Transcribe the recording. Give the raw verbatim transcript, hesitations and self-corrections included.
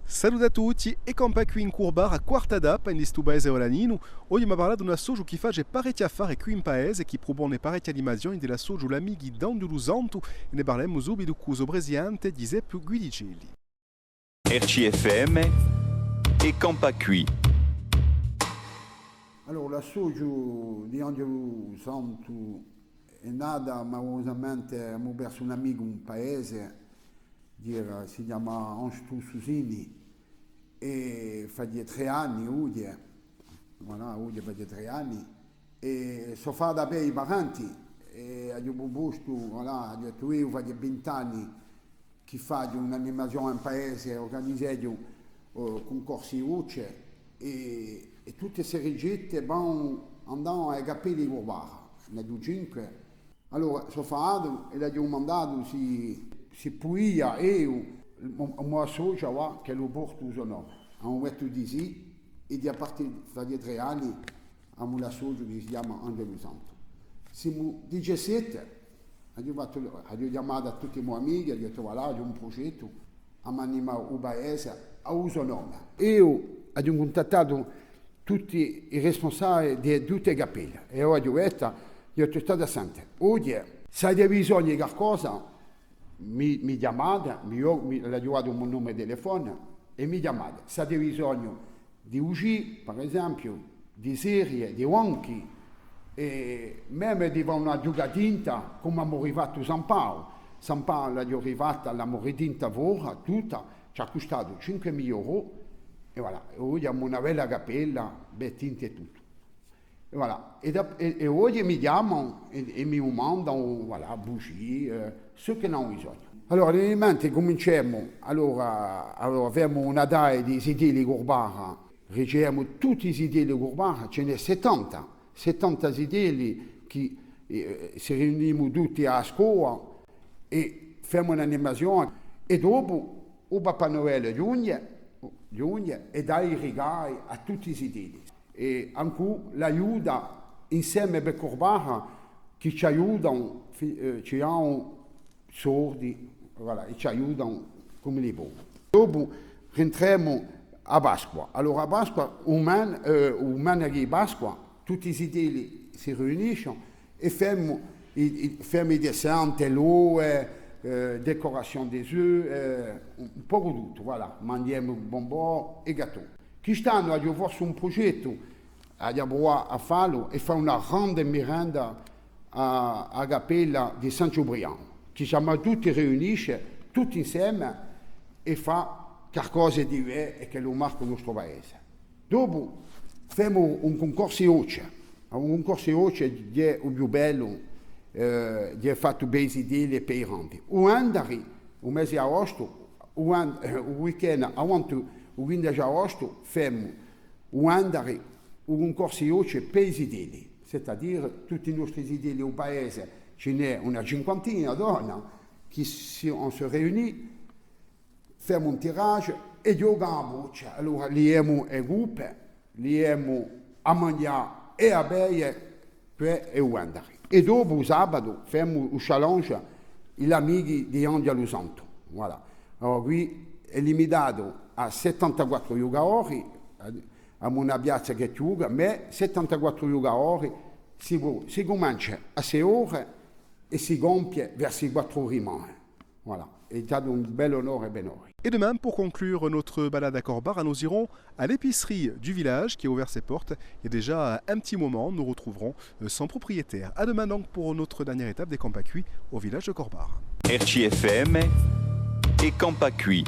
Salute à tutti, è campà quì in Curbara, quarta tappa in stu paese olaninu. Oghje emu à parlà d'un associu chì face parechji affari quì in paese, chì prupone parechje animazioni, hè l'associu L'Amichi d'Anghjulu Santu, è ne parlemu subitu cù u so presidente Ghjiseppu Guidicelli. R C F M, è campà quì. Allora, l'associu di Anghjulu Santu hè nata, malurusamente, emu persu un amicu in paese, era, si chjama Anstu Susini, è face trè anni, oghje, voilà, oghje face trè anni, è sò fatu avè i parenti, è aghju prupostu, voilà, aghju dettu eiu, face vint'anni chì faghju un'animazione in paese, urganizeghju, eh, cuncorsi di voce, è, è tutte ste ricette vanu, andanu à e cappelle di Curbara, n'aghju cinque, Allora, sò fatu è l'aghju dumandatu s'è, s'è pudia eiu, u, u mo associu, và, ch'ellu porti u so nome. Anu dettu di sì, è di à parte, face trè anni, emu l'associu chì si chjama Anghjulu Santu. Simu dicessette, aghju fattu, aghju chjamatu à tutti i mo amichi, aghju dettu, voilà, aghju un prugettu, emu à animà u paese à u so nome. Eiu aghju cuntattatu tutti i rispunsabili di tutte e cappelle. È eiu aghju dettu, eiu sò statu à sente. Oghje, s'avete bisognu di qualcosa, mi, mi chjamate, mi, eiu, mi, l'aghju datu u mo numeru di telefonu, è mi chjamate. S'avete bisognu di uscì, per esempiu, di serie, di banchi, è meme di fà una ghjucatinta, cum'è emu rifattu San Paulu. San Paulu l'aghju rifatta, l'emu ritinta fora, tutta, ci hà custatu cinquemila euro, è voilà, è oghje emu una bella cappella, bè tinta è tuttu. È voilà, è da, è, è oghje mi chjamanu è, è mi dumandanu, voilà, bugie, eh, ciò ch'elli anu bisognu. Allora, in mente cuminciemu, allora, allora femu una tagliu di zitelli Curbara, ricevemu tutti i zitelli Curbara, ci n'hè settanta, settanta zitelli chì, eh, si riunimu tutti à a scola è femu un'animazione. È dopu u Papà Noel ghjunghje, ghjunghje è dà i rigali à tutti i zitelli. È ancu l'aiuta Inseme per Curbara, chì ci aiutanu, fi-, eh, ci danu soldi, voilà, è ci aiutanu cum'elli ponu. Dopu rintremu à Pasqua. Allora à Pasqua, u men-, eh, u menedì di Pasqua, tutti i zitelli si riuniscenu è femu i, i, femu i desserte, l'ove, eh, décoration des œufs, eh, un, un pocu tuttu, voilà, manghjemu bonbon è gâteau. Quist'annu aghju forse un prugettu, aghju da pruvà à fallu è fà una grande mirenda à, à a cappella di San Ciprianu, chì ci emu à tutti riunisce, tutti inseme, è fà qualcosa di bè è ch'ellu marca u nostru paese. Dopu femu un cuncorsu di voce. Un cuncorsu di voce hè u più bellu, eh, hè fattu pè i zitelli è pè i grandi. U vennari, u mese d'aostu, u ven-, eh, u weekend avanti u quindeci aostu, femu u vennari u cuncorsu di voce pè i zitelli, c'est-à-dire tutti i nostri zitelli di u paese, ci n'hè una cinquantina torna, chì si, on se réunit, femu un tirage è ghjocanu à voce. Allora, liemu e cuppe, liemu à manghjà è à beie, què hè u vennari. È dopu u sabatu femu u challenge, i l'amichi di Anghjulu Santu. Voilà. Allora, quì hè limitatu à settantaquattru ghjucadori, emu una piazza chì hè chjuca, ma settantaquattru ghjucadori, si pò, si cumencia à sei ore è si compie versu i quattru ore di mane. Voilà, hè statu un bell'onore per noi. Et demain, pour conclure notre balade à Corbara, nous irons à l'épicerie du village qui a ouvert ses portes il y a déjà un petit moment. Nous retrouverons, euh, son propriétaire. À demain donc pour notre dernière étape des Campà quì au village de Corbara. R C F M, è campà quì.